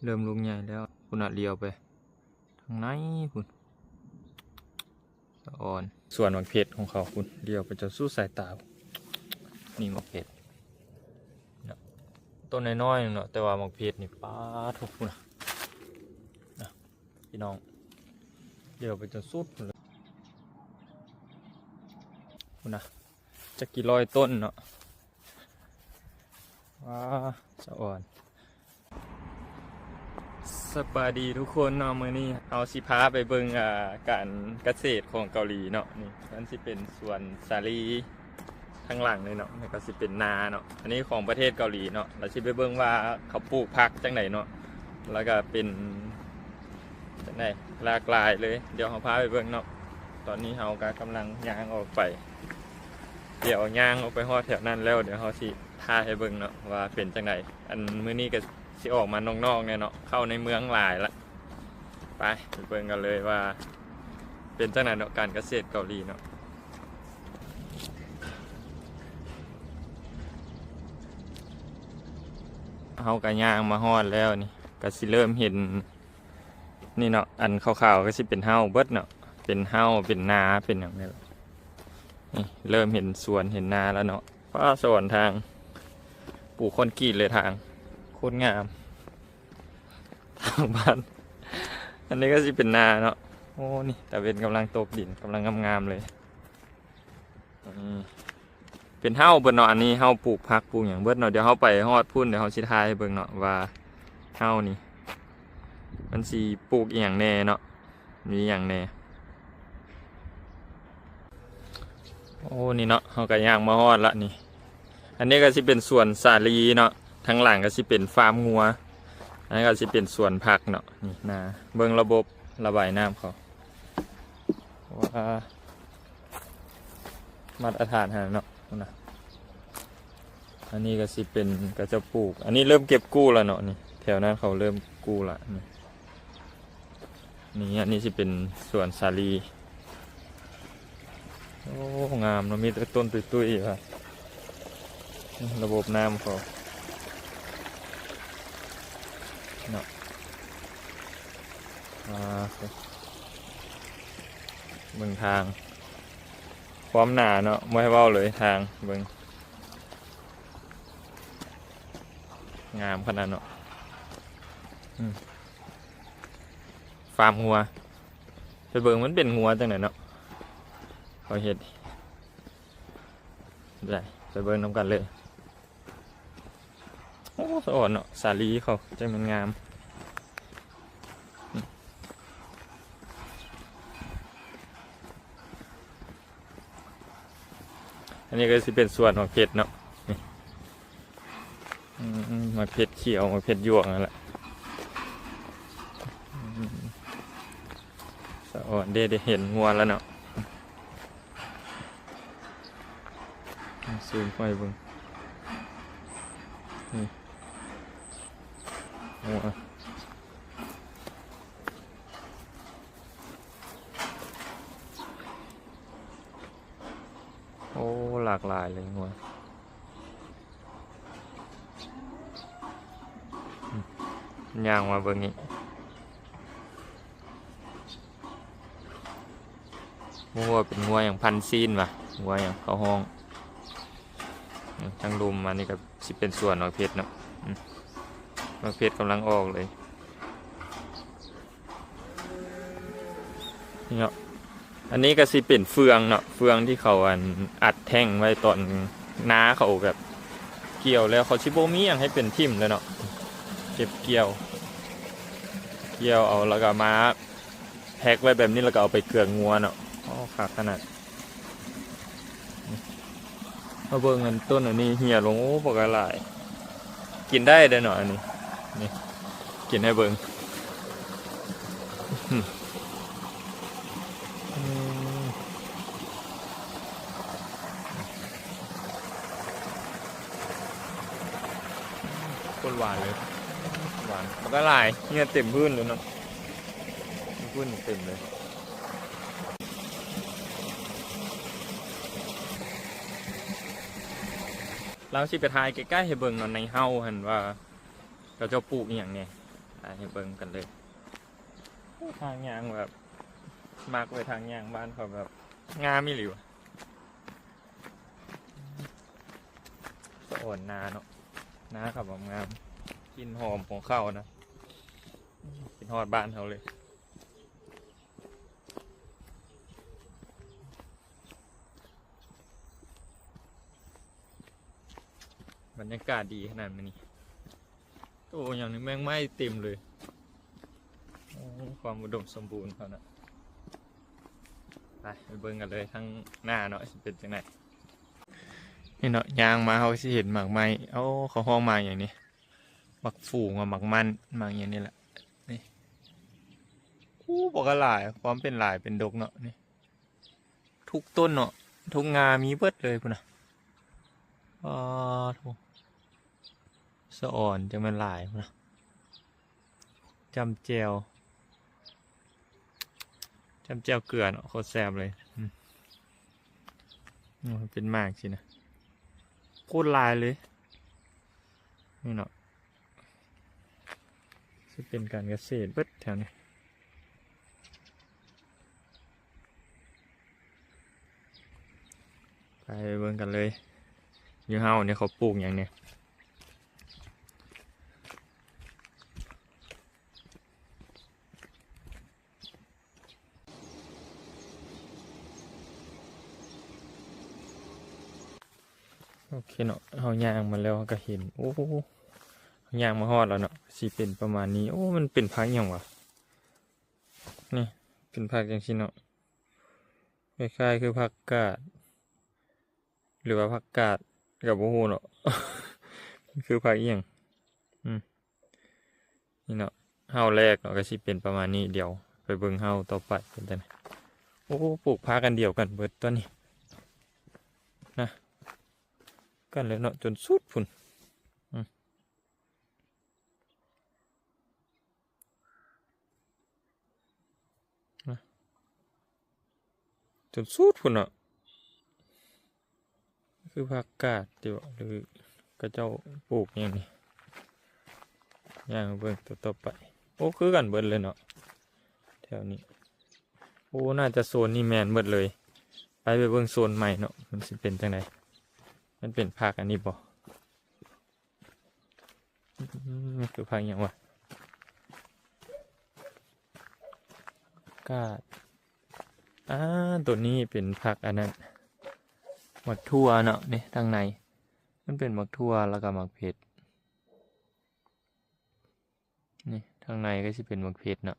ເລີ່ມລູກໃຫຍ່ແລ້ວ. ພຸ້ນນະ ຫຼຽວໄປທາງໃນພຸ້ນ ສະອອນ. ສວນໝາກເຜັດຂອງເຂົາພຸ້ນ ຫຼຽວໄປຈົນສຸດສາຍຕາ. ນີ້ໝາກເຜັດເນາະ ຕົ້ນນ້ອຍໆເນາະ ແຕ່ວ່າໝາກເຜັດນີ້ ປາດໂທ້ ພຸ້ນນະ ນະ ພີ່ນ້ອງ ຫຼຽວໄປຈົນສຸດພຸ້ນເລີຍ ພຸ້ນນະ ຈັກກີ່ຮ້ອຍຕົ້ນເນາະ. ວ້າ ສະອອນ. ສະບາຍດີທຸກຄົນເນາະ ມື້ນີ້ເຮົາຊິພາໄປເບິ່ງ ອ່າ ການກະເສດຂອງເກົາຫຼີເນາະ. ນີ້ມັນຊິເປັນສວນສາລີທາງຫຼັງນີ້ເນາະ ແລ້ວກໍຊິເປັນນາເນາະ ອັນນີ້ຂອງປະເທດເກົາຫຼີເນາະ. ແລ້ວຊິໄປເບິ່ງວ່າເຂົາປູກຜັກຈັ່ງໃດເນາະ ແລ້ວກໍເປັນ ຈັ່ງໃດ ຫຼາກຫຼາຍເລີຍ. ດຽວເຮົາພາໄປເບິ່ງເນາະ. ຕອນນີ້ເຮົາກໍກຳລັງຍ່າງອອກໄປ ດຽວຍ່າງອອກໄປຮອດແຖວນັ້ນແລ້ວ ດຽວເຮົາຊິຖ່າຍໃຫ້ເບິ່ງເນາະວ່າເປັນຈັ່ງໃດ. ອັນມື້ນີ້ກໍຊິອອກມານອກໆແດ່ເນາະ ເຂົ້າໃນເມືອງຫຼາຍລະ. ໄປ ໄປເບິ່ງກັນເລີຍວ່າເປັນຈັ່ງໃດເນາະ ການກະເສດເກົາຫຼີເນາະ. ເຮົາກໍຍ່າງມາຮອດແລ້ວ ນີ້ກໍຊິເລີ່ມເຫັນ ນີ້ເນາະ ອັນຂາວໆກໍຊິເປັນເຫົ່າເບິດເນາະ ເປັນເຫົ່າ ເປັນນາ ເປັນຫຍັງນີ້ແຫຼະ. ນີ້ເລີ່ມເຫັນສວນເຫັນນາແລ້ວເນາະ. ຟ້າສະອອນ ທາງປູກຄອນກຣີດເລີຍ ທາງໂຄດງາມ ທາງບ້ານ. ອັນນີ້ກໍຊິເປັນນາເນາະ. ໂອ້ ນີ້ຕາເວັນກຳລັງຕົກດິນ ກຳລັງງາມໆເລີຍ. ອືມ ເປັນເຫົ່າເບິດເນາະ ອັນນີ້ເຫົ່າປູກຜັກປູກຫຍັງເບິດເນາະ. ດຽວເຮົາໄປຮອດພຸ້ນ ດຽວເຮົາຊິຖ່າຍໃຫ້ເບິ່ງເນາະວ່າເຫົ່ານີ້ມັນຊິປູກອີ່ຫຍັງແດ່ເນາະ ມີຫຍັງແດ່. ໂອ້ ນີ້ເນາະ ເຮົາກໍຍ່າງມາຮອດລະນີ້. ອັນນີ້ກໍຊິເປັນສວນສາລີເນາະ ທາງຫຼັງກໍຊິເປັນຟາມງົວ ອັນນັ້ນກໍຊິເປັນສວນຜັກເນາະ. ນີ້ນາ ເບິ່ງລະບົບລະບາຍນ້ຳເຂົາ ວ່າມາດຕະຖານຫັ້ນນະເນາະ ພຸ້ນນະ. ອັນນີ້ກໍຊິເປັນຂະເຈົ້າປູກ ອັນນີ້ເລີ່ມເກັບກູ້ແລ້ວເນາະ. ນີ້ແຖວນັ້ນເຂົາເລີ່ມກູ້ລະນີ້. ນີ້ ອັນນີ້ຊິເປັນສວນສາລີ. ໂອ້ ງາມເນາະ ມີແຕ່ຕົ້ນຕຸ້ຍໆວ່າ ນີ້ລະບົບນ້ຳເຂົາເນາະ. ອ່າ ເບິ່ງທາງ ຄວາມໜາເນາະ ບໍ່ໃຫ້ເວົ້າເລີຍ ທາງເບິ່ງ ງາມຂະໜາດເນາະ. ອືມ ຟາມງົວ ໄປເບິ່ງມັນເປັນງົວຈັ່ງໃດເນາະ ເຂົາເຮັດ ໄປ ໄປເບິ່ງນຳກັນເລີຍ. ໂອ້ ສະອອນເນາະ ສາລີເຂົາຈັ່ງແມ່ນງາມ. ອັນນີ້ກໍຊິເປັນສວນໝາກເຜັດເນາະ ນີ້ ອືມ ໝາກເຜັດຂຽວ ໝາກເຜັດຢວກນັ້ນແຫຼະ. ອືມ ສະອອນເດ້ ໄດ້ເຫັນງົວແລ້ວເນາະ. ຊູມໄປເບິ່ງ ນີ້ ໂອ້ ໂອ້ ຫຼາກຫຼາຍເລີຍງົວ. ອືມ ຍ່າງມາເບິ່ງນີ້ ບໍ່ຮູ້ວ່າເປັນງົວຫຍັງ ພັນຊີນຫວາ ງົວຫຍັງເຂົາຮ້ອງ. ອືມ ທາງລຸ່ມ ອັນນີ້ກໍຊິເປັນສວນໝາກເຜັດເນາະ. ອືມ ໝາກເຜັດກຳລັງອອກເລີຍ. ນີ້ເນາະ ອັນນີ້ກໍຊິເປັນເຟືອງເນາະ ເຟືອງທີ່ເຂົາ ອັນ ອັດແທ່ງໄວ້ຕອນນາເຂົາແບບກ່ຽວແລ້ວ ເຂົາຊິບໍ່ມີຫຍັງໃຫ້ເປັນຖິ້ມເລີຍເນາະ. ເກັບກ່ຽວ ກ່ຽວເອົາ ແລ້ວກໍມາແພັກໄວ້ແບບນີ້ ແລ້ວກໍເອົາໄປເກືອງົວເນາະ. ໂອ້ ຄັກຂະໜາດ. ມາເບິ່ງອັນຕົ້ນອັນນີ້ເຫ່ຍລົງ ໂອ້ ບັກຫຼາຍ ກິນໄດ້ເດ້ເນາະ ອັນນີ້ ນີ້ ກິນໃຫ້ເບິ່ງ. ອືມ ໂຄດຫວານເລີຍ ຫວານ ບັກຫຼາຍ ເຫ່ຍເຕັມພື້ນເລີຍເນາະ ພື້ນເຕັມເລີຍ. ລາວຊິໄປຖ່າຍໃກ້ໆໃຫ້ເບິ່ງເນາະ ໃນເຫົ່າຫັ້ນວ່າເຂົາເຈົ້າປູກອີ່ຫຍັງແດ່. ໄປໃຫ້ເບິ່ງກັນເລີຍ. ໂອ້ ທາງຍ່າງແບບ ມັກເວີຍ ທາງຍ່າງບ້ານເຂົາແບບງາມອີ່ຫຼີຫວະ. ສະອອນນາເນາະ ນາເຂົາແບບງາມ ກິ່ນຫອມຂອງເຂົານະ ກິນຮອດບ້ານເຮົາເລີຍ. ບັນຍາກາດດີຂະໜາດມື້ນີ້. ໂອ້ ຫຍັງນີ້ ແມງໄມ້ເຕັມເລີຍ. ໂອ້ ຄວາມອຸດົມສົມບູນເຂົານະ. ໄປ ໄປເບິ່ງກັນເລີຍ ທາງໜ້າເນາະ ຊິເປັນຈັ່ງໃດ. ນີ້ເນາະ ຍ່າງມາເຮົາຊິເຫັນໝາກໄມ້. ໂອ້ ເຂົາຮ້ອງໝາກຫຍັງນີ້? ໝາກຝູງ ໝາກມັນ ໝາກຫຍັງນີ້ແຫຼະ. ນີ້ ໂອ້ ບັກຫຼາຍ ຄວາມເປັນຫຼາຍເປັນດົກເນາະ ນີ້. ທຸກຕົ້ນເນາະ ທຸກງ່າມີເບິດເລີຍພຸ້ນນະ. ປາໂທ້ ສະອອນຈັ່ງແມ່ນຫຼາຍພຸ້ນນະ. ຈ້ຳແຈ່ວ ຈ້ຳແຈ່ວເກືອເນາະ ໂຄດແຊບເລີຍ. ອືມ ອືມ ເປັນໝາກຊີ້ນະ ໂຄດຫຼາຍເລີຍ. ນີ້ເນາະ ຊິເປັນການກະເສດເບິດແຖວນີ້. ໄປເບິ່ງກັນເລີຍ ຢູ່ເຮົານີ້ເຂົາປູກຫຍັງແດ່. ໂອເຄເນາະ ເຮົາຍ່າງມາແລ້ວເຮົາກະເຫັນ ໂອ້ ຍ່າງມາຮອດແລ້ວເນາະ ຊິເປັນປະມານນີ້. ໂອ້ ມັນເປັນຜັກຫຍັງຫວະ? ນີ້ ເປັນຜັກຈັ່ງຊີ້ເນາະ ຄ້າຍໆຄືຜັກກາດ ຫຼືວ່າຜັກກາດ ກະບໍ່ຮູ້ເນາະ ຄືຜັກອີ່ຫຍັງ. ອືມ ນີ້ເນາະ ເຮົາແລກເນາະ ກະຊິເປັນປະມານນີ້. ດຽວໄປເບິ່ງເຮົາຕໍ່ໄປເປັນຈັ່ງໃດ. ໂອ້ ປູກພາກັນດຽວກັນເບິດຕົວນີ້ນະ ກັນເລີຍເນາະ ຈົນສຸດພຸ້ນ. ອືມ ນະ ຈົນສຸດພຸ້ນເນາະ. ຄືຜັກກາດຕິເບາະ ຫຼືເຂົາເຈົ້າປູກຫຍັງນີ້? ຍ່າງເບິ່ງຕໍ່ໆໄປ. ໂອ້ ຄືກັນເບິດເລີຍເນາະ ແຖວນີ້. ໂອ້ ໜ້າຈະໂຊນນີ້ແມ່ນເບິດເລີຍ. ໄປ ໄປເບິ່ງໂຊນໃໝ່ເນາະ ມັນຊິເປັນຈັ່ງໃດ? ມັນເປັນຜັກອັນນີ້ບໍ່? ອືມ ຄືຜັກຫຍັງວະ? ກາດ ອ່າ ໂຕນີ້ເປັນຜັກອັນນັ້ນ ໝາກຖົ່ວເນາະ. ນີ້ທາງໃນ ມັນເປັນໝາກຖົ່ວ ແລ້ວກະໝາກເຜັດ. ນີ້ທາງໃນກະຊິເປັນໝາກເຜັດເນາະ.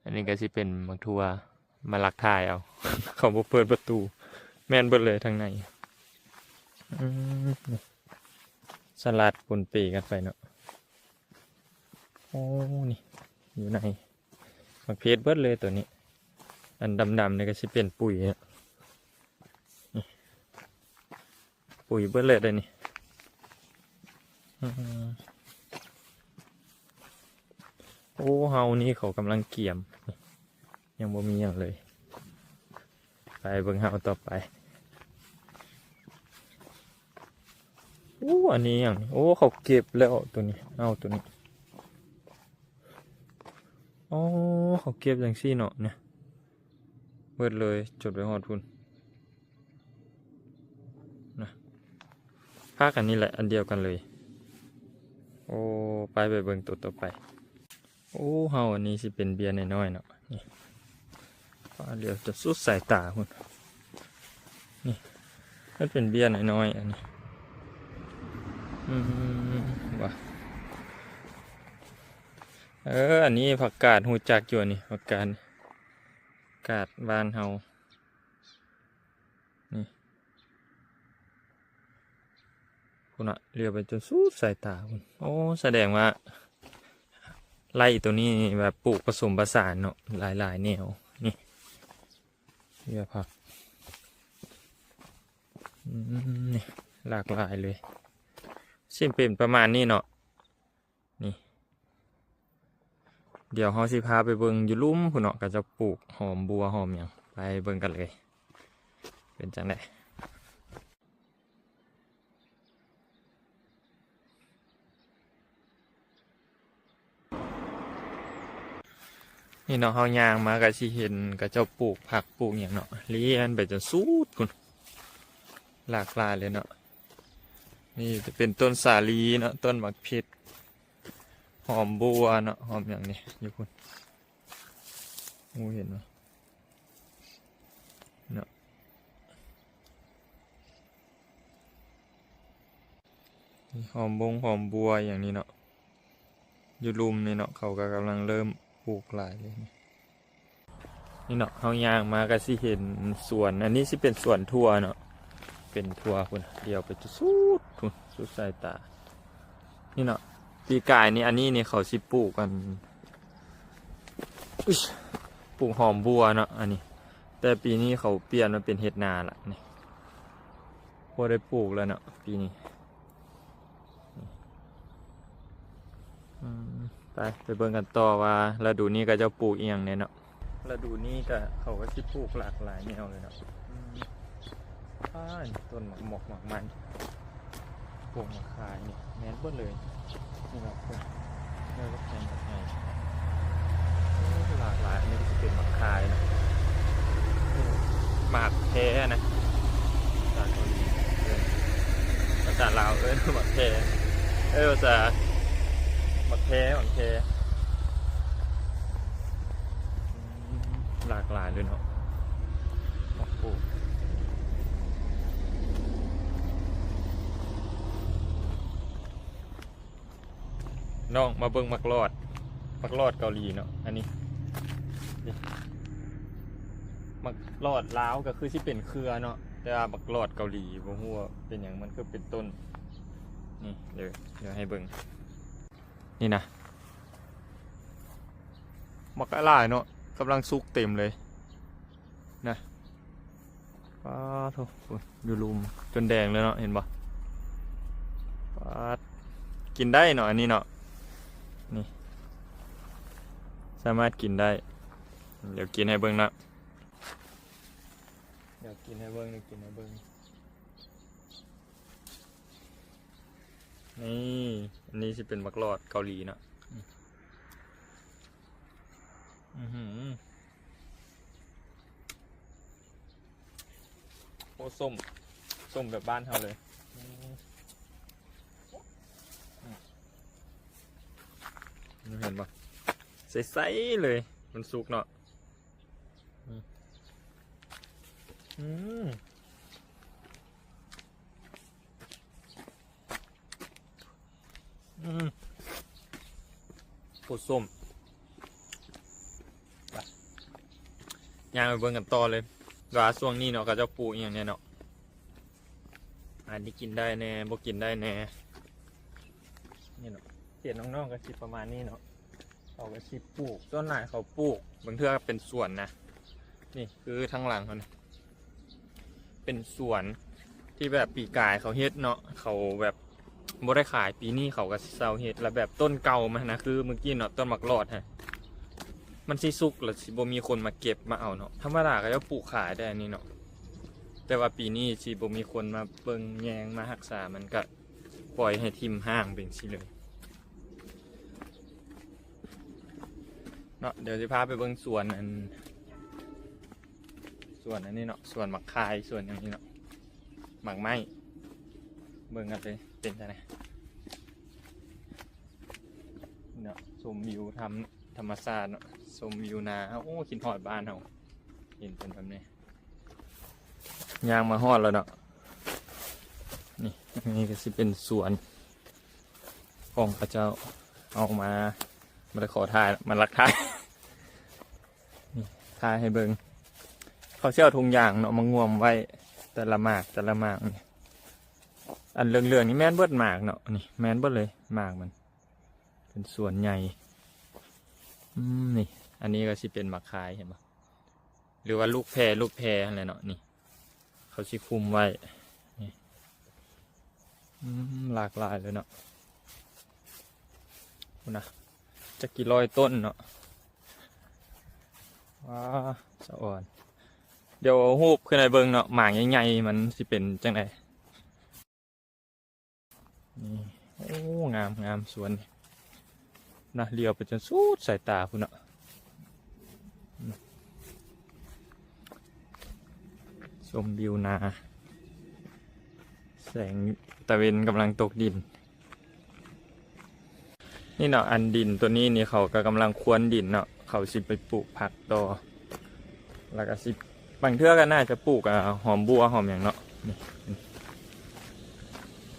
ອັນນີ້ກະຊິເປັນໝາກຖົ່ວ ມາລັກຖ່າຍເອົາ ເຂົາບໍ່ເປີດປະຕູ. ແມ່ນເບິດເລີຍທາງໃນ. ອືມ ນີ້ ສະຫຼັດປົນເປກັນໄປເນາະ. ໂອ້ ນີ້ ຢູ່ໃນໝາກເຜັດເບິດເລີຍໂຕນີ້. ອັນດຳໆນີ້ກະຊິເປັນປຸ໋ຍເນາະ. ນີ້ ປຸ໋ຍເບິດເລີຍເດ້ນີ້. ອືມ ໂອ້ ເຮົານີ້ເຂົາກຳລັງກຽມ ຍັງບໍ່ມີຫຍັງເລີຍ. ໄປເບິ່ງເຮົາຕໍ່ໄປ. ໂອ້ ອັນນີ້ຫຍັງນີ້? ໂອ້ ເຂົາເກັບແລ້ວໂຕນີ້ ເອົາໂຕນີ້. ອໍ ເຂົາເກັບຈັ່ງຊີ້ເນາະ ນີ້ ເບິດເລີຍ ຈົນໄປຮອດພຸ້ນນະ. ພາກອັນນີ້ແຫຼະ ອັນດຽວກັນເລີຍ. ໂອ້ ໄປ ໄປເບິ່ງໂຕຕໍ່ໄປ. ໂອ້ ເຮົາອັນນີ້ຊິເປັນເບ້ຍນ້ອຍໆເນາະ ນີ້. ປາດ ຫຼຽວຈົນສຸດສາຍຕາພຸ້ນ. ນີ້ ມັນເປັນເບ້ຍນ້ອຍໆ ອັນນີ້. ອືມ ວ່າ ເອີ ອັນນີ້ຜັກກາດ ຮູ້ຈັກຢູ່ ອັນນີ້ ຜັກກາດ ກາດບ້ານເຮົາ ນີ້. ພຸ້ນນະ ຫຼຽວໄປຈົນສຸດສາຍຕາພຸ້ນ. ໂອ້ ສະແດງວ່າໄລ່ໂຕນີ້ແບບປູກປະສົມປະສານເນາະ ຫຼາຍໆແນວ. ນີ້ ເຫຼືອຜັກ ອືມ ນີ້ ຫຼາກຫຼາຍເລີຍ. ຊິເປັນປະມານນີ້ເນາະ. ນີ້ ດຽວເຮົາຊິພາໄປເບິ່ງຢູ່ລຸ່ມພຸ້ນເນາະ ເຂົາເຈົ້າປູກຫອມບົວຫອມຫຍັງ. ໄປເບິ່ງກັນເລີຍ ເປັນຈັ່ງໃດ. ນີ້ເນາະ ເຮົາຍ່າງມາກໍຊິເຫັນເຂົາເຈົ້າປູກຜັກປູກຫຍັງເນາະ ລຽນໄປຈົນສຸດພຸ້ນ ຫຼາກຫຼາຍເລີຍເນາະ. ນີ້ຈະເປັນຕົ້ນສາລີເນາະ ຕົ້ນໝາກພິກ ຫອມບົວເນາະ ຫອມຫຍັງນີ້ ຢູ່ພຸ້ນ ຮູ້ເຫັນບໍ່ເນາະ. ນີ້ຫອມບົງຫອມບົວຫຍັງນີ້ເນາະ ຢູ່ລຸ່ມນີ້ເນາະ ເຂົາກໍກຳລັງເລີ່ມປູກຫຼາຍເລີຍ. ນີ້ເນາະ ເຮົາຍ່າງມາກໍຊິເຫັນສວນ ອັນນີ້ຊິເປັນສວນຖົ່ວເນາະ ເປັນຖົ່ວພຸ້ນ ລຽວໄປຈຸດສຸດພຸ້ນ ສຸດສາຍຕາ. ນີ້ເນາະ ປີກາຍນີ້ ອັນນີ້ນີ້ເຂົາຊິປູກອັນ ອຸ້ຍ ປູກຫອມບົວເນາະ ອັນນີ້ ແຕ່ປີນີ້ເຂົາປ່ຽນມາເປັນເຮັດນາລະນີ້ ບໍ່ໄດ້ປູກແລ້ວເນາະປີນີ້. ອືມ ໄປ ໄປເບິ່ງກັນຕໍ່ວ່າລະດູນີ້ເຂົາເຈົ້າປູກອີ່ຫຍັງແດ່ເນາະ. ລະດູນີ້ກະ ເຂົາກໍຊິປູກຫຼາກຫຼາຍແນວເລີຍເນາະ. ອືມ ອ້າຍ ຕົ້ນໝາກໝອກ ໝາກມັນ ພວກໝາກຂາຍນີ້ແມ່ນເບິດເລີຍ. ນີ້ເນາະ ເອີ ບັກໃຫຍ່ ບັກໃຫຍ່ ໂອ້ ຫຼາກຫຼາຍ. ອັນນີ້ກໍຊິເປັນໝາກຂາຍເນາະ ໝາກແພນະ ພາສາເກົາຫຼີເອີ້ນ ພາສາລາວເອີ້ນໝາກແພ ເອີ ພາສາ ໝາກແພ ໝາກແພ. ອືມ ຫຼາກຫຼາຍເລີຍເນາະ ໝາກປູກ. ນ້ອງມາເບິ່ງໝາກຫຼອດ ໝາກຫຼອດເກົາຫຼີເນາະ ອັນນີ້ ນີ້ ໝາກຫຼອດລາວກໍຄືຊິເປັນເຄືອເນາະ ແຕ່ວ່າໝາກຫຼອດເກົາຫຼີບໍ່ຮູ້ວ່າເປັນຫຍັງ ມັນຄືເປັນຕົ້ນ. ນີ້ ດຽວ ດຽວໃຫ້ເບິ່ງ ນີ້ນະ ໝາກຫຼາຍເນາະ ກຳລັງສຸກເຕັມເລີຍນະ. ປາດໂທ້ ຢູ່ລຸ່ມຈົນແດງເລີຍເນາະ ເຫັນບໍ່? ປາດ ກິນໄດ້ເນາະ ອັນນີ້ເນາະ ນີ້ ສາມາດກິນໄດ້. ດຽວກິນໃຫ້ເບິ່ງເນາະ ດຽວກິນໃຫ້ເບິ່ງ ດຽວກິນໃຫ້ເບິ່ງ. ນີ້ ອັນນີ້ຊິເປັນໝາກຫຼອດເກົາຫຼີເນາະ. ອືຫື ໂອ້ ສົ້ມ ສົ້ມແບບບ້ານເຮົາເລີຍ. ເຫັນບໍ່? ໃສໆເລີຍ ມັນສຸກເນາະ. ອືມ ອືມ ອືມ ໂຄດສົ້ມ. ໄປ ຍ່າງໄປເບິ່ງກັນຕໍ່ເລີຍ ວ່າຊ່ວງນີ້ເນາະ ເຂົາເຈົ້າປູກອີ່ຫຍັງແດ່ເນາະ. ອັນນີ້ກິນໄດ້ແດ່ ບໍ່ກິນໄດ້ແດ່. ນີ້ເນາະ ເຂດນ້ອງໆກໍຊິປະມານນີ້ເນາະ. ເຂົາກໍຊິປູກ ສ່ວນຫຼາຍເຂົາປູກ ບາງເທື່ອເປັນສວນນະ. ນີ້ຄືທາງຫຼັງເຂົານະ ເປັນສວນທີ່ແບບປີກາຍເຂົາເຮັດເນາະ ເຂົາແບບບໍ່ໄດ້ຂາຍ ປີນີ້ເຂົາກໍຊິເຊົາເຮັດ. ແລ້ວແບບຕົ້ນເກົ່າມັນນະ ຄືມື້ກີ້ເນາະ ຕົ້ນໝາກຫຼອດຫັ້ນ ມັນຊິສຸກແລ້ວຊິບໍ່ມີຄົນມາເກັບມາເອົາເນາະ. ທຳມະດາເຂົາເຈົ້າປູກຂາຍໄດ້ອັນນີ້ເນາະ ແຕ່ວ່າປີນີ້ຊິບໍ່ມີຄົນມາເບິ່ງແຍງມາຮັກສາ ມັນກໍປ່ອຍໃຫ້ຖິ້ມຮ້າງເປັນຊີ້ເລີຍ. ເນາະ ດຽວຊິພາໄປເບິ່ງສວນ ອັນ ສວນອັນນີ້ເນາະ ສວນໝາກຄາຍ ສວນຫຍັງນີ້ເນາະ ໝາກໄມ້ ເບິ່ງກັນເລີຍ ເປັນຈັ່ງໃດເນາະ. ຊົມວິວທຳ ທຳມະຊາດເນາະ ຊົມວິວນາ. ໂອ້ ຄິດຮອດບ້ານເຮົາ ເຫັນເປັນແບບນີ້. ຍ່າງມາຮອດແລ້ວເນາະ ນີ້ ອັນນີ້ກໍຊິເປັນສວນຂອງເຂົາເຈົ້າ ເອົາມາ ບໍ່ໄດ້ຂໍຖ່າຍ ມາລັກຖ່າຍ ນີ້ ຖ່າຍໃຫ້ເບິ່ງ. ເຂົາຊິເອົາຖົງຢາງເນາະ ມາງວມໄວ້ ແຕ່ລະໝາກ ແຕ່ລະໝາກນີ້. ອັນເຫຼືອງໆນີ້ແມ່ນເບິດໝາກເນາະ ນີ້ແມ່ນເບິດເລີຍ ໝາກມັນ ເປັນສວນໃຫຍ່. ອືມ ນີ້ ອັນນີ້ກໍຊິເປັນໝາກຄາຍ ເຫັນບໍ່? ຫຼືວ່າລູກແພ ລູກແພຫັ້ນແຫຼະເນາະ ນີ້ ເຂົາຊິຄຸມໄວ້ ນີ້. ອືມ ຫຼາກຫຼາຍເລີຍເນາະ ພຸ້ນນະ ຈັກກີ່ຮ້ອຍຕົ້ນເນາະ. ວ້າ ສະອອນ ດຽວເອົາຮູບຂຶ້ນໃຫ້ເບິ່ງເນາະ ໝາກໃຫຍ່ໆມັນຊິເປັນຈັ່ງໃດ. ນີ້ ໂອ້ ງາມ ງາມສວນນີ້ນະ ຫຼຽວໄປຈົນສຸດສາຍຕາພຸ້ນເນາະ. ຊົມວິວນາ ແສງຕາເວັນກຳລັງຕົກດິນ. ນີ້ເນາະ ອັນດິນໂຕນີ້ນີ້ ເຂົາກໍກຳລັງຄວນດິນເນາະ ເຂົາຊິໄປປູກຜັກຕໍ່ ແລ້ວກໍຊິ ບາງເທື່ອກໍໜ້າຈະປູກ ອາ ຫອມບົ່ວ ຫອມຫຍັງເນາະ. ນີ້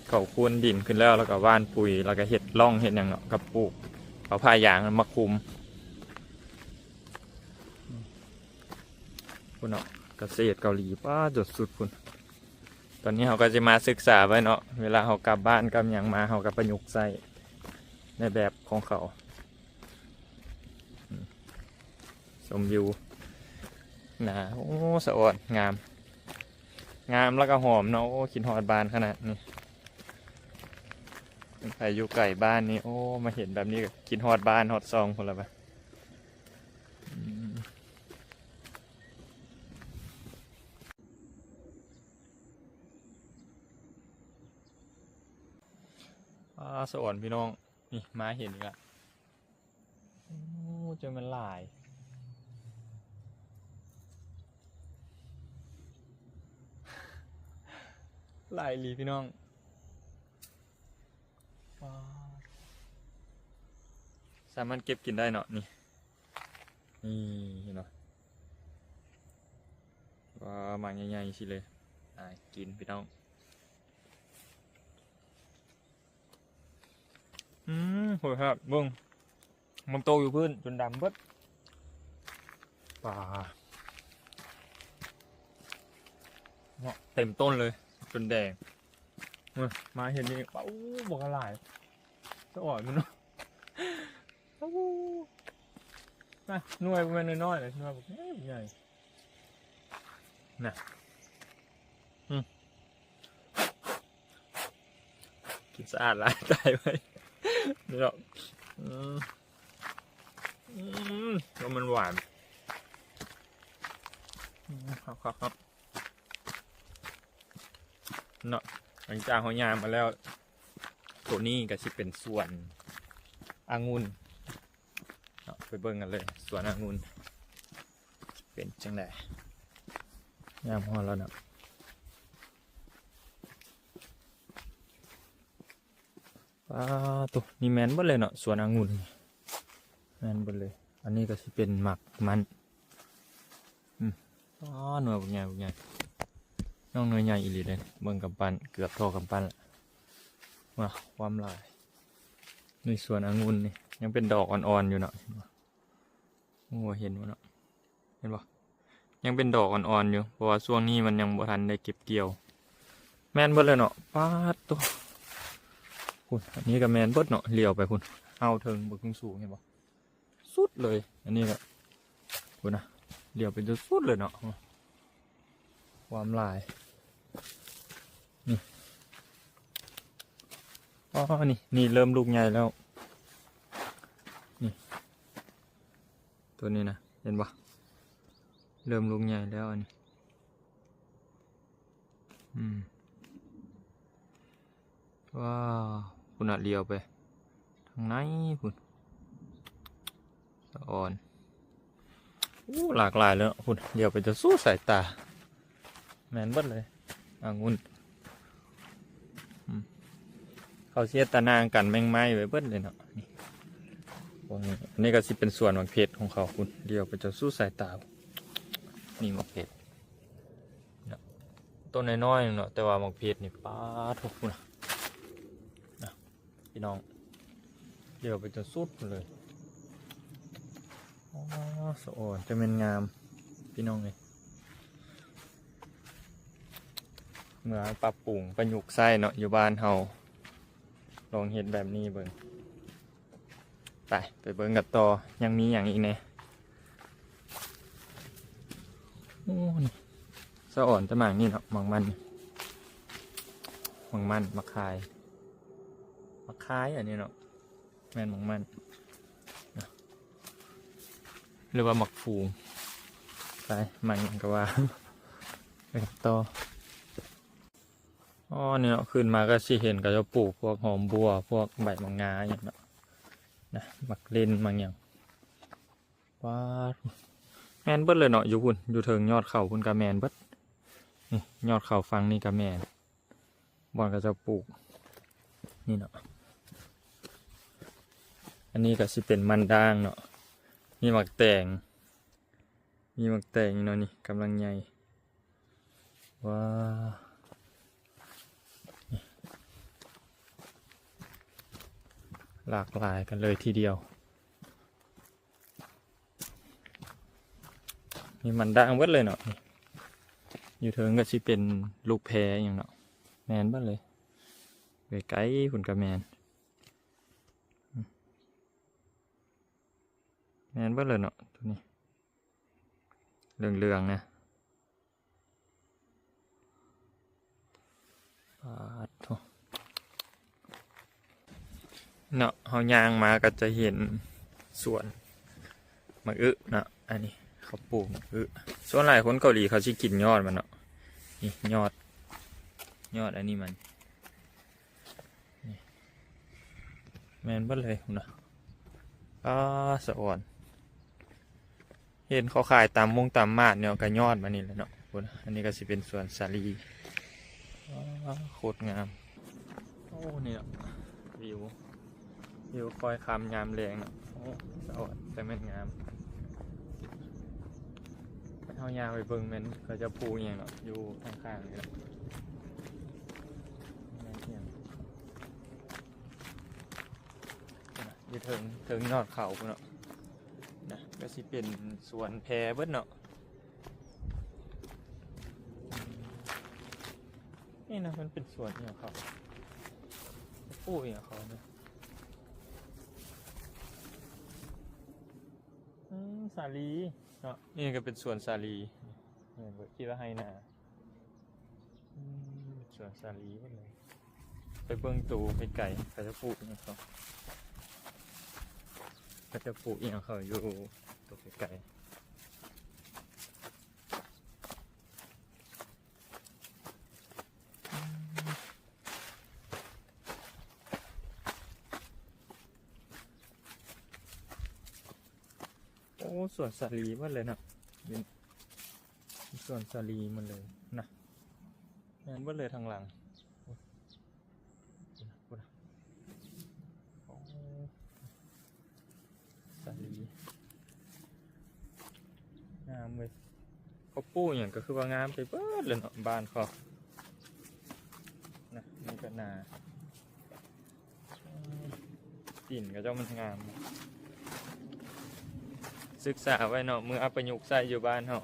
ເຂົາຄວນດິນຂຶ້ນແລ້ວ ແລ້ວກໍຫວ່ານປຸ໋ຍ ແລ້ວກໍເຮັດຮ່ອງເຮັດຫຍັງເນາະ ກໍປູກ ເອົາຜ້າຢາງມາຄຸມ. ພຸ້ນເນາະ ກະເສດເກົາຫຼີ ປ້າ ຈົນສຸດພຸ້ນ. ຕອນນີ້ເຮົາກໍຊິມາສຶກສາໄວ້ເນາະ ເວລາເຮົາກັບບ້ານກັບຫຍັງມາ ເຮົາກໍປະຍຸກໃຊ້ໃນແບບຂອງເຂົາ. ອືມ ຊົມວິວນາ ໂອ້ ສະອອນ ງາມ ງາມແລ້ວກໍຫອມເນາະ. ໂອ້ ຄິດຮອດບ້ານຂະໜາດນີ້ ໃຜຢູ່ໄກບ້ານນີ້ ໂອ້ ມາເຫັນແບບນີ້ກໍຄິດຮອດບ້ານຮອດຊ່ອງພຸ້ນລະບາດ. ອືມ ອ່າ ສະອອນພີ່ນ້ອງ ນີ້ມາເຫັນອີກລະ. ໂອ້ ຈັ່ງແມ່ນຫຼາຍ ຫຼາຍອີ່ຫຼີພີ່ນ້ອງ. ວ້າ ສາມາດເກັບກິນໄດ້ເນາະ ນີ້ ນີ້ເຫັນບໍ່ ວ້າ ໝາກໃຫຍ່ໆ ຊີ້ເລີຍ ອາ ກິນພີ່ນ້ອງ. ອືມ ໂຫຍຄັກ ເບິ່ງ ມັນຕົກຢູ່ພື້ນຈົນດຳເບິດ ປາ ເນາະ ເຕັມຕົ້ນເລີຍ ຈົນແດງ. ມາເຫັນນີ້ ໂອ້ ບັກຫຼາຍ ສະອອນມັນເນາະ. ໂອ້ ນະ ໜ່ວຍບໍ່ແມ່ນນ້ອຍໆເດ້ ໜ່ວຍບັກໃຫຍ່ ນະ ອືມ ກິນສະອາດຫຼາຍ ຕາຍໄວ ນີ້ເນາະ. ອືມ ອືມ ແລ້ວມັນຫວານ ອືມ ຄັກໆ ເນາະ. ຫຼັງຈາກເຮົາຍ່າງມາແລ້ວ ໂຕນີ້ກໍຊິເປັນສວນອະງຸ່ນເນາະ ໄປເບິ່ງກັນເລີຍ ສວນອະງຸ່ນເປັນຈັ່ງໃດ. ຍາມຮອດແລ້ວເນາະ ປາໂຕ ນີ້ແມ່ນເບິດເລີຍເນາະ ສວນອະງຸ່ນ ແມ່ນເບິດເລີຍ. ອັນນີ້ກໍຊິເປັນໝາກມັນ ອືມ ອໍ ໜ່ວຍບັກໃຫຍ່ ບັກໃຫຍ່ ນ້ອງໜ່ວຍໃຫຍ່ອີ່ຫຼີເດ້ ເບິ່ງກຳປັ້ນ ເກືອບທໍ່ກຳປັ້ນລະ. ວ້າ ຄວາມຫຼາຍ ນີ້ສວນອະງຸ່ນນີ້ ຍັງເປັນດອກອ່ອນໆຢູ່ເນາະ ເຫັນບໍ່? ໂອ້ ເຫັນບໍ່ເນາະ ເຫັນບໍ່? ຍັງເປັນດອກອ່ອນໆຢູ່ ເພາະວ່າຊ່ວງນີ້ມັນຍັງບໍ່ທັນໄດ້ເກັບກ່ຽວ. ແມ່ນເບິດເລີຍເນາະ ປາດໂຕ ພຸ້ນ ອັນນີ້ກໍແມ່ນເບິດເນາະ ຫຼຽວໄປພຸ້ນ ເອົາເທິງເບິ່ງສູງ ເຫັນບໍ່? ສຸດເລີຍ ອັນນີ້ກໍ ພຸ້ນນະ ຫຼຽວໄປຈົນສຸດເລີຍເນາະ ຄວາມຫຼາຍ ນີ້ ອໍ ນີ້ ນີ້ເລີ່ມລູກໃຫຍ່ແລ້ວ ນີ້ ໂຕນີ້ນະ ເຫັນບໍ່? ເລີ່ມລູກໃຫຍ່ແລ້ວອັນນີ້ ອືມ ວ້າວ ພຸ້ນນະ ຫຼຽວໄປທາງໃນພຸ້ນ ສະອອນ ໂອ້ ຫຼາກຫຼາຍເລີຍເນາະ ພຸ້ນ ຫຼຽວໄປຈົນສຸດສາຍຕາ ແມ່ນເບິດເລີຍ ອະງຸ່ນ ອືມ ເຂົາຊິເຮັດຕາໜ່າງກັນແມງໄມ້ໄວ້ເບິດເລີຍເນາະ ນີ້ ພວກນີ້ ອັນນີ້ກໍຊິເປັນສວນໝາກເຜັດຂອງເຂົາ ພຸ້ນ ຫຼຽວໄປຈົນສຸດສາຍຕາ ນີ້ໝາກເຜັດ ເນາະ ຕົ້ນນ້ອຍໆໜຶ່ງເນາະ ແຕ່ວ່າໝາກເຜັດນີ້ ປາດໂທ້ ພຸ້ນນະ ນະ ພີ່ນ້ອງ ຫຼຽວໄປຈົນສຸດພຸ້ນເລີຍ ອໍ ສະອອນ ຈັ່ງແມ່ນງາມ ພີ່ນ້ອງເອີຍ ເມື່ອປັບປຸງປະຍຸກໃຊ້ເນາະ ຢູ່ບ້ານເຮົາ ລອງເຮັດແບບນີ້ເບິ່ງ. ໄປ ໄປເບິ່ງກັນຕໍ່ ຍັງມີຫຍັງອີກແດ່? ໂອ້ ນີ້ ສະອອນແຕ່ໝາກນີ້ເນາະ ໝາກມັນ ໝາກມັນ ໝາກຄາຍ ໝາກຄາຍອັນນີ້ເນາະ ແມ່ນໝາກມັນ ຫຼືວ່າໝາກຟູງ ໄປ ໝາກຫຍັງກໍວ່າ ໄປກັນຕໍ່. ອໍ ນີ້ເນາະ ຂຶ້ນມາກໍຊິເຫັນເຂົາເຈົ້າປູກພວກຫອມບົ່ວ ພວກໃບໝາກງາຫຍັງເນາະ ນະ ໝາກເລັ່ນ ໝາກຫຍັງ ປາດ ແມ່ນເບິດເລີຍເນາະ ຢູ່ພຸ້ນ ຢູ່ເທິງຍອດເຂົາພຸ້ນກໍແມ່ນເບິດ ນີ້ຍອດເຂົ້າຝັ່ງນີ້ກໍແມ່ນ ບ່ອນເຂົາເຈົ້າປູກນີ້ເນາະ. ອັນນີ້ກໍຊິເປັນມັນດາງເນາະ ມີໝາກແຕງ ມີໝາກແຕງເນາະ ນີ້ກຳລັງໃຫຍ່. ວ້າວ ຫຼາກຫຼາຍກັນເລີຍທີດຽວ. ນີ້ມັນດາງເບິດເລີຍເນາະ. ຢູ່ເທິງກໍຊິເປັນລູກແພຫຍັງເນາະ ແມ່ນເບິດເລີຍ. ໄກໆພຸ້ນກໍແມ່ນ ແມ່ນເບິດເລີຍເນາະ ໂຕນີ້ເຫຼືອງໆນະ. ປາດໂທ້ ເນາະ ເຮົາຍ່າງມາກໍຈະເຫັນສວນໝາກອຶເນາະ. ອັນນີ້ເຂົາປູກໝາກອຶ ສ່ວນຫຼາຍຄົນເກົາຫຼີເຂົາຊິກິນຍອດມັນເນາະ. ນີ້ຍອດ ຍອດອັນນີ້ມັນ ນີ້ແມ່ນເບິດເລີຍພຸ້ນນະ. ອ້າ ສະອອນ ເຫັນເຂົາຂາຍຕາມມົງຕາມມາດເນາະ ກະຍອດມານີ້ແຫຼະເນາະ. ພຸ້ນ ອັນນີ້ກໍຊິເປັນສວນສາລີ. ອ້າ ໂຄດງາມ. ໂອ້ ນີ້ເນາະ ວິວ ວິວຄອຍຄຳຍາມແລງເນາະ. ໂອ້ ສະອອນ ແຕ່ແມ່ນງາມ. ເຮົາຍ່າງໄປເບິ່ງແມ່ນເຂົາເຈົ້າປູກອີ່ຫຍັງເນາະ ຢູ່ຂ້າງໆນີ້ເນາະ. ແມ່ນອີ່ຫຍັງ ຢູ່ເທິງ ເທິງຍອດເຂົາພຸ້ນເນາະ ນະ ກໍຊິເປັນສວນແພເບິດເນາະ. ນີ້ນະ ມັນເປັນສວນອີ່ຫຍັງເຂົາ ປູກອີ່ຫຍັງເຂົານະ. ອືມ ສາລີເນາະ ນີ້ກໍເປັນສວນສາລີ. ແມ່ນບໍ່ ຄິດວ່າໄຮ່ນາ. ອືມ ສວນສາລີເບິດເລີຍ. ໄປເບິ່ງໂຕໄກໆ ເຂົາເຈົ້າປູກອີ່ຫຍັງເຂົາ ເຂົາເຈົ້າປູກອີ່ຫຍັງເຂົາຢູ່ໂຕໄກໆ. ໂອ້ ສວນສາລີເບິດເລີຍເນາະ ເປັນສວນສາລີໝົດເລີຍນະ. ແມ່ນເບິດເລີຍທາງຫຼັງ. ໂອ້ ສາລີ ງາມເວີຍ. ເຂົາປູກຫຍັງກໍຄືວ່າງາມໄປເບິດເລີຍເນາະ ບ້ານເຂົານະ. ນີ້ກໍນາ ດິນເຂົາເຈົ້າມັນງາມ. ສຶກສາໄວ້ເນາະ ເມື່ອເອົາໄປປະຍຸກໃຊ້ຢູ່ບ້ານເຮົາ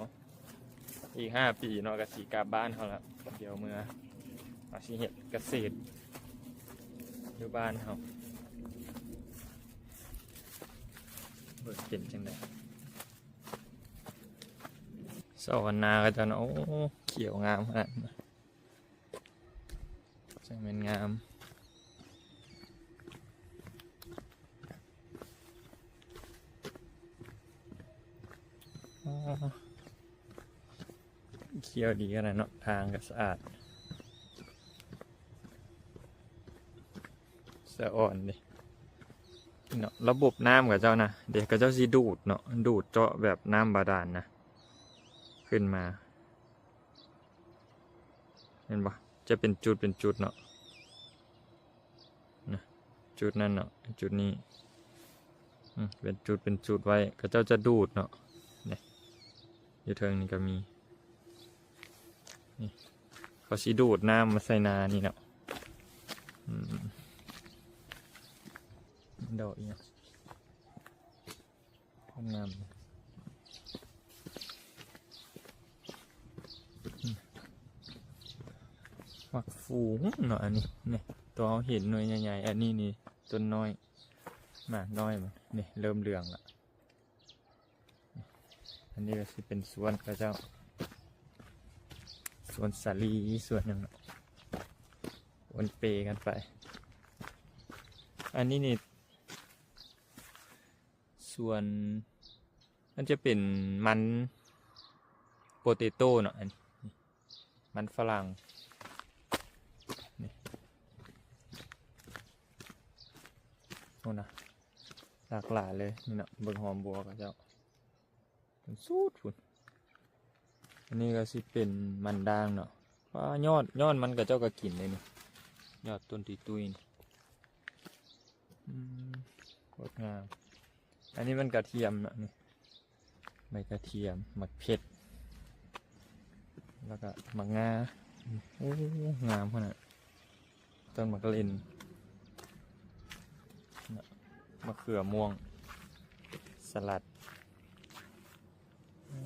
ອີກຫ້າປີເນາະ ກໍຊິກັບບ້ານເຮົາລະ. ດຽວເມື່ອ ວ່າຊິເຮັດກະເສດຢູ່ບ້ານເຮົາ ເບິ່ງເປັນຈັ່ງໃດ. ສະອອນນາເຂົາເຈົ້ານະ ໂອ້ ຂຽວງາມຂະໜາດ ຈັ່ງແມ່ນງາມ. ອໍ ຂຽວດີຂະໜາດເນາະ ທາງກໍສະອາດ ສະອອນເດ້ເນາະ. ລະບົບນ້ຳເຂົາເຈົ້ານະ ເດ ເຂົາເຈົ້າຊິດູດເນາະ ດູດເຈາະແບບນ້ຳບາດານນະ ຂຶ້ນມາ ເຫັນບໍ່ ຈະເປັນຈຸດເປັນຈຸດເນາະ ນະ ຈຸດນັ້ນເນາະ ຈຸດນີ້ ອືມ ເປັນຈຸດເປັນຈຸດໄວ້ ເຂົາເຈົ້າຈະດູດເນາະ. ນີ້ ຢູ່ເທິງນີ້ກໍມີ ນີ້ ເຂົາຊິດູດນ້ຳມາໃສ່ນານີ້ເນາະ. ອືມ ດອກອີ່ຫຍັງ ງາມ ໝາກຟູເນາະ ອັນນີ້ ນີ້ ຕົວເຮົາເຫັນໜ່ວຍໃຫຍ່ໆ ອັນນີ້ນີ້ຕົ້ນນ້ອຍ ໝາກນ້ອຍມັນນີ້ ເລີ່ມເຫຼືອງລະ. ອັນນີ້ກໍຊິເປັນສວນເຂົາເຈົ້າ ສວນສາລີ ສວນຫຍັງເນາະ ປົນເປກັນໄປ. ອັນນີ້ນີ້ ສວນ ມັນຈະເປັນມັນໂປເຕໂຕ້ເນາະ ອັນນີ້ມັນຝຣັ່ງ ນີ້ ໂອ້ນະ ຫຼາກຫຼາຍເລີຍນີ້ເນາະ. ເບິ່ງຫອມບົວເຂົາເຈົ້າ ເປັນສູດພຸ້ນ. ອັນນີ້ກໍຊິເປັນມັນດາງເນາະ ປາ ຍອດ ຍອດມັນຂະເຈົ້າກໍກິນເດ້ນີ້ ຍອດຕົ້ນຕຸ້ຍໆນີ້. ອືມ ໂຄດງາມ. ອັນນີ້ມັນກະທຽມເນາະ ນີ້ ໃບກະທຽມ, ໝາກເຜັດ ແລ້ວກະໝາກງາ. ໂອ້ ງາມຂະໜາດ. ຕົ້ນໝາກເລັ່ນ ມະເຂືອມ່ວງ ສະຫຼັດ. ອື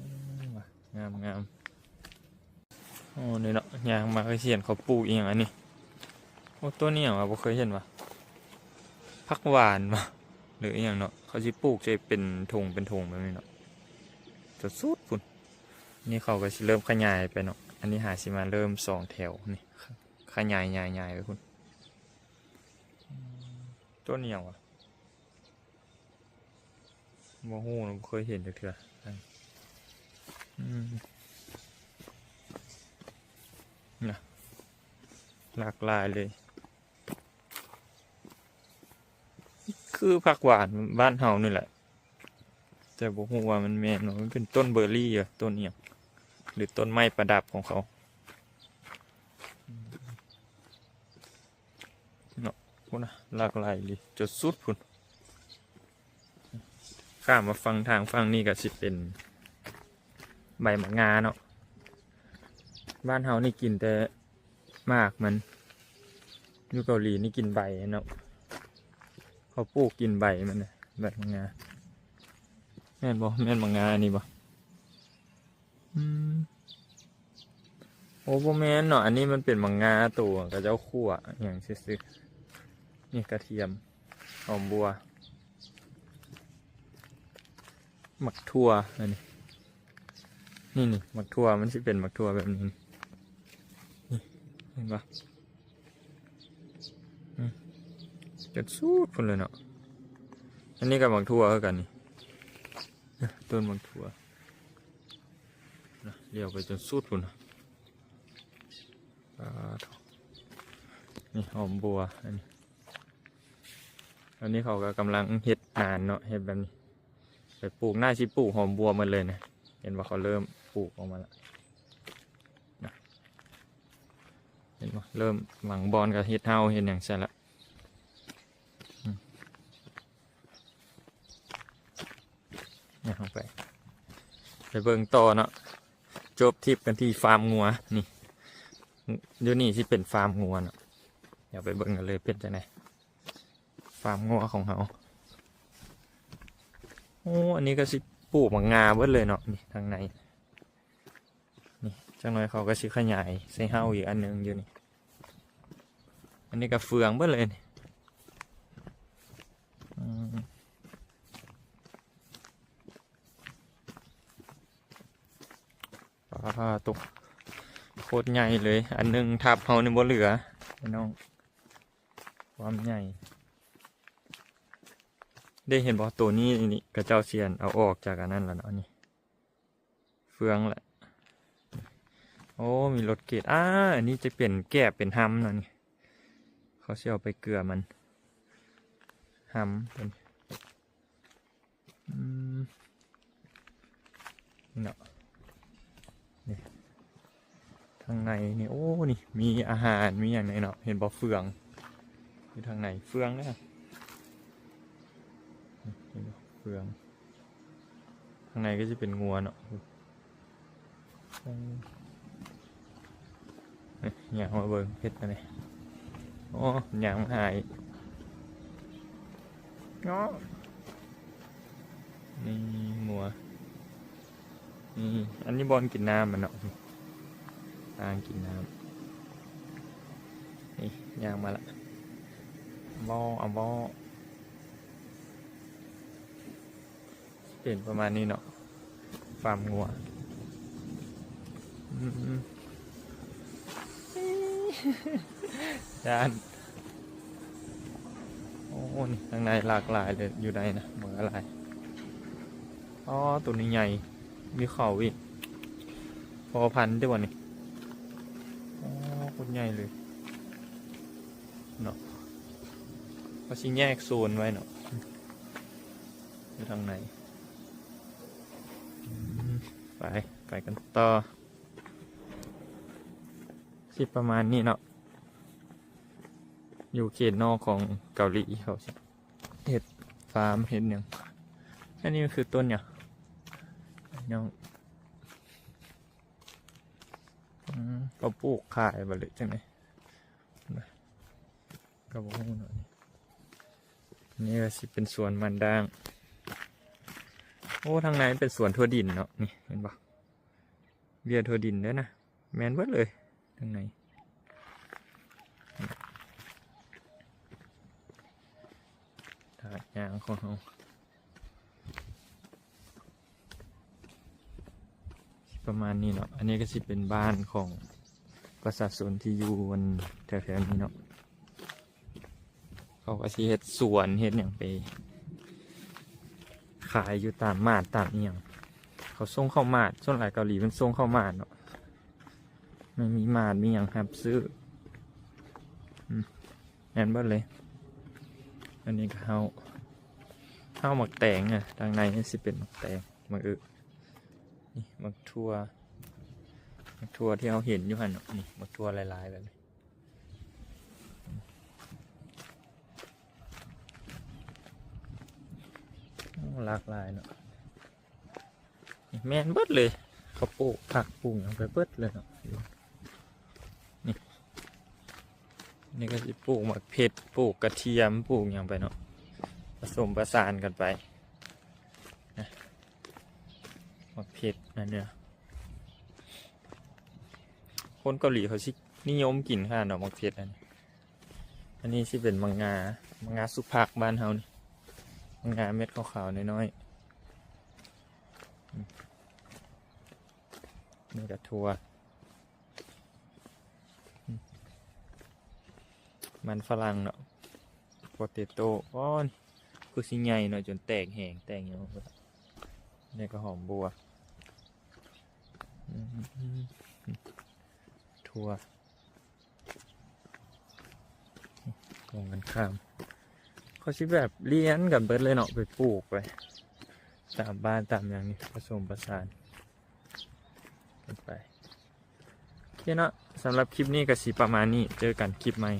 ມ ງາມໆ. ໂອ້ ນີ້ເນາະ ຍ່າງມາຄືຊິເຫັນເຂົາປູກອີ່ຫຍັງອັນນີ້. ໂອ້ ຕົ້ນນີ້ຫຍັງວະ ບໍ່ເຄີຍເຫັນວະ. ຜັກຫວານວະ ຫຼືອີ່ຫຍັງເນາະ. ເຂົາຊິປູກໃສ່ເປັນຖົງເປັນຖົງແບບນີ້ເນາະ ຈະສຸດພຸ້ນ. ນີ້ເຂົາກໍຊິເລີ່ມຂະຫຍາຍໄປເນາະ. ອັນນີ້ຫາຊິມາເລີ່ມສອງແຖວນີ້ ຂະຫຍາຍ ຫຍາຍ ຫຍາຍໄປພຸ້ນ. ຕົ້ນອີ່ຫຍັງວະ ບໍ່ຮູ້ນະ ບໍ່ເຄີຍເຫັນຈັກເທື່ອ. ອືມ ນະ ຫຼາກຫຼາຍເລີຍ. ຄືຜັກຫວານບ້ານເຮົານີ້ແຫຼະ ແຕ່ບໍ່ຮູ້ວ່າມັນແມ່ນບໍ່. ມັນເປັນຕົ້ນເບີຣີ ຕົ້ນອີ່ຫຍັງ ຫຼືຕົ້ນໄມ້ປະດັບຂອງເຂົາເນາະ. ພຸ້ນນະ ຫຼາກຫຼາຍອີ່ຫຼີ ຈົນສຸດພຸ້ນ. ຂ້າມມາຝັ່ງທາງຝັ່ງນີ້ກໍຊິເປັນໃບໝາກງາເນາະ. ບ້ານເຮົານີ້ກິນແຕ່ໝາກມັນ ຢູ່ເກົາຫຼີນີ້ກິນໃບເນາະ. ເຂົາປູກກິນໃບມັນນະ ໃບໝາກງາ. ແມ່ນບໍ່ ແມ່ນໝາກງາອັນນີ້ບໍ່? ອືມ ໂອ້ ບໍ່ແມ່ນເນາະ. ອັນນີ້ມັນເປັນໝາກງາໂຕເຂົາເຈົ້າຂົ້ວຫຍັງຊື່ໆ. ນີ້ກະທຽມ ຫອມບົວ ໝາກຖົ່ວ. ອັນນີ້ ນີ້ໆ ໝາກຖົ່ວ ມັນຊິເປັນໝາກຖົ່ວແບບນີ້ ນີ້ ເຫັນບໍ່? ອືມ ຈົນສຸດພຸ້ນເລີຍເນາະ. ອັນນີ້ກໍໝາກຖົ່ວຄືກັນນີ້ ຕົ້ນໝາກຖົ່ວນະ ລ້ຽວໄປຈົນສຸດພຸ້ນນະ. ປາໂທ້ ນີ້ຫອມບົວ. ອັນນີ້ ອັນນີ້ເຂົາກໍກຳລັງເຮັດນານເນາະ ເຮັດແບບນີ້ ໄປປູກ ໜ້າຊິປູກຫອມບົວໝົດເລີຍນະ. ເຫັນວ່າເຂົາເລີ່ມປູກອອກມາແລ້ວນະ ເຫັນບໍ່? ເລີ່ມບາງບ່ອນກໍເຮັດເຫົ່າເຮັດຫຍັງໃສ່ລະ. ອືມ ຍ່າງໄປ ໄປເບິ່ງຕໍ່ເນາະ. ຈົບທຣິບກັນທີ່ຟາມງົວນີ້ ຢູ່ນີ້ຊິເປັນຟາມງົວເນາະ. ດຽວໄປເບິ່ງກັນເລີຍເປັນຈັ່ງໃດ ຟາມງົວຂອງເຮົາ. ໂອ້ ອັນນີ້ກໍຊິປູກໝາກງາເບິດເລີຍເນາະ ນີ້ທາງໃນ. ນີ້ ຈັກໜ້ອຍເຂົາກໍຊິຂະຫຍາຍໃສ່ເຫົ່າອີກອັນໜຶ່ງຢູ່ນີ້. ອັນນີ້ກໍເຟືອງເບິດເລີຍນີ້. ອືມ ປາໂທ້ ໂຄດໃຫຍ່ເລີຍ. ອັນໜຶ່ງທັບເຮົານີ້ບໍ່ເຫຼືອ ພີ່ນ້ອງ ຄວາມໃຫຍ່. ໄດ້ເຫັນບໍ່? ໂຕນີ້ນີ້ ເຂົາເຈົ້າຊິເອົາອອກຈາກອັນນັ້ນລະເນາະ ນີ້ ເຟືອງລະ. ໂອ້ ມີລົດເກດ. ອາ ອັນນີ້ຈະເປັນແກບເປັນຮຳເນາະ ນີ້ ເຂົາຊິເອົາໄປເກືອມັນ ຮຳເພິ່ນ. ອືມ ນີ້ເນາະ ນີ້ ທາງໃນນີ້ ໂອ້ ນີ້ມີອາຫານມີຫຍັງໃນເນາະ. ເຫັນບໍ່? ເຟືອງຢູ່ທາງໃນ ເຟືອງເດ້ ນີ້ ເຫັນບໍ່? ເຟືອງ ທາງໃນກໍຊິເປັນງົວເນາະ. ຍ່າງມາເບິ່ງເຮັດອັນນີ້. ໂອ້ ຍ່າງມາຫາອີກເນາະ. ນີ້ງົວ ນີ້ ອັນນີ້ບ່ອນກິນນ້ຳມັນເນາະ ອ່າງກິນນ້ຳ. ນີ້ ຍ່າງມາລະ ເອົາບໍ່ ເອົາບໍ່. ເປັນປະມານນີ້ເນາະ ຟາມງົວ. ອືມ ຢ້ານ. ໂອ້ ນີ້ທາງໃນຫຼາກຫຼາຍເລີຍ ຢູ່ໃນນະ ມັນກໍຫຼາຍ. ອໍ ໂຕນີ້ໃຫຍ່ ມີເຂົາອີກ ພໍພັນຕິວະນີ້. ອໍ ໂຄດໃຫຍ່ເລີຍເນາະ. ເຂົາຊິແຍກໂຊນໄວ້ເນາະ ຢູ່ທາງໃນ. ອືມ ໄປ ໄປກັນຕໍ່. ປະມານນີ້ເນາະ ຢູ່ເຂດນອກຂອງເກົາຫຼີ ເຂົາຊິເຮັດຟາມເຮັດຫຍັງ. ອັນນີ້ມັນຄືຕົ້ນຫຍັງ? ຫຍັງ? ອືມ ເຂົາປູກຂາຍບໍ່ ຫຼືຈັ່ງໃດ? ກໍບໍ່ຮູ້ເນາະ. ນີ້ກໍຊິເປັນສວນມັນດ້າງ. ໂອ້ ທາງໃນເປັນສວນຖົ່ວດິນເນາະ. ນີ້ເຫັນບໍ່? ເບ້ຍຖົ່ວດິນເດີນະ. ແມ່ນເບິດເລີຍທາງໃນ. ທາງຍ່າງຂອງເຮົາ ປະມານນີ້ເນາະ. ອັນນີ້ກໍຊິເປັນບ້ານຂອງປະຊາຊົນທີ່ຢູ່ອັນແຖວໆນີ້ເນາະ. ເຂົາກໍຊິເຮັດສວນເຮັດຫຍັງໄປຂາຍຢູ່ຕາມໝາດຕາມອີ່ຫຍັງ. ເຂົາສົ່ງເຂົ້າໝາດ, ສ່ວນຫຼາຍເກົາຫຼີມັນສົ່ງເຂົ້າໝາດເນາະ. ມັນມີໝາດມີຫຍັງຮັບຊື້. ອືມ ແມ່ນເບິດເລີຍ. ອັນນີ້ກໍເຮົາ ເຮົາໝາກແຕງນະ, ທາງໃນນີ້ຊິເປັນໝາກແຕງ ໝາກອຶ. ນີ້ໝາກຖົ່ວ ໝາກຖົ່ວທີ່ເຮົາເຫັນຢູ່ຫັ້ນເນາະ. ນີ້ໝາກຖົ່ວຫຼາຍໆແບບນີ້. ໂອ້ ຫຼາກຫຼາຍເນາະ. ແມ່ນເບິດເລີຍ. ເຂົາປູກຜັກປູກຫຍັງໄປເບິດເລີຍເນາະ. ນີ້ ນີ້ກໍຊິປູກໝາກເຜັດ ປູກກະທຽມ ປູກຫຍັງໄປເນາະ. ປະສົມປະສານກັນໄປນະ. ໝາກເຜັດນັ້ນເນາະ. ຄົນເກົາຫຼີເຂົາຊິນິຍົມກິນຂະໜາດເນາະ ໝາກເຜັດອັນນີ້. ອັນນີ້ຊິເປັນໝາກງາ ໝາກງາສຸພັກບ້ານເຮົານີ້. ໝາກງາເມັດຂາວໆນ້ອຍໆ. ອືມ ນີ້ກະຖົ່ວ. ອືມ ມັນຝຣັ່ງເນາະ ໂປເຕໂຕ້. ອໍ ຄືຊິໃຫຍ່ເນາະ ຈົນແຕກແຫງແຕກຫຍັງ. ນີ້ກໍຫອມບົ່ວ. ອືມ ຖົ່ວ ກົງກັນຂ້າມ. ເຂົາຊິແບບລຽນກັນເບິດເລີຍເນາະ ໄປປູກໄປຕາມບ້ານຕາມຫຍັງນີ້ ປະສົມປະສານກັນໄປ. ໂອເຄເນາະ ສຳລັບຄລິບນີ້ກໍຊິປະມານນີ້. ເຈີກັນຄລິບໃໝ່.